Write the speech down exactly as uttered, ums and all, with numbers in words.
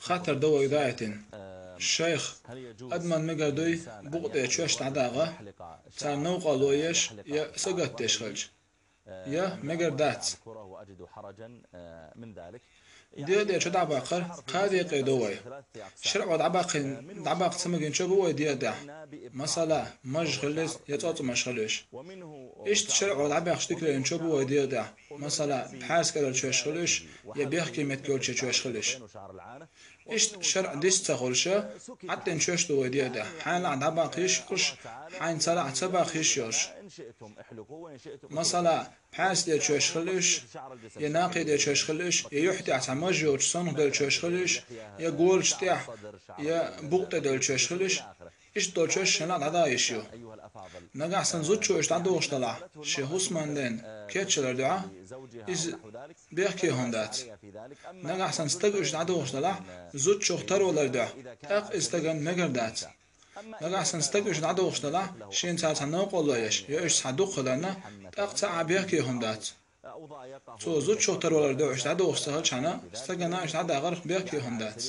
Хаттар ду вай даийтина. Шайх, адамна мегар дуй букъа тӀа чоьш дӀадагӀа, царна новкъарло еш я сагатдеш хилча? Я мегар дац? ДегӀа тӀа чо дӀабаккхар кхаь декъе ду вай. ШарӀо дӀабаккхин, дӀабаккха ца магийна чо бу вай дегӀа тӀа. Масала, маж хилале я цӀоцкъамаш хилале. Иштта шарӀо дӀабаьккхача дикалерча чо бу вай дегӀа тӀа. Масала, пхьарс кӀалара чоьш хилале я бехке меттиг йолча чоьш хилале. Иштта шарӀо дис ца хуьлуш, Ӏаттина чоьш ду вай дегӀа тӀа. Хьайна лаахь дӀабаккха йиш йолуш, хьайна ца лаахь ца баккха йиш йолуш. Масала, пхьарс тӀера чоьш хилале, я накхе тӀера чоьш хилале, я юьхь тӀехь цхьа маж йолча сонах долу чоьш хилале, я голаш тӀехь, я букъа тӀе долу чоьш хилале. Иштта долу чоьш шайна дӀадагӀа йиш ю. Нагахь санна зудчо уьш дӀадохуш делахь, шен хӀусаман ден кечъялар дуьхьа, иза бехке хӀума дац. Нагахь санна стага уьш дӀадохуш делахь, зудчух тарвалар дуьхьа, тӀаккха иза стагана мегар дац. Нагахь санна стага уьш дӀадохуш делахь, шена цара цхьа новкъарло еш, я уьш цхьа дукха хиларна, тӀаккха цхьа а бехке хӀума дац. Цо зудчух тарвалар дуьхьа уьш дӀадохуш ца хилчхьана, стагана уьш дӀадахарх бехке хӀума дац.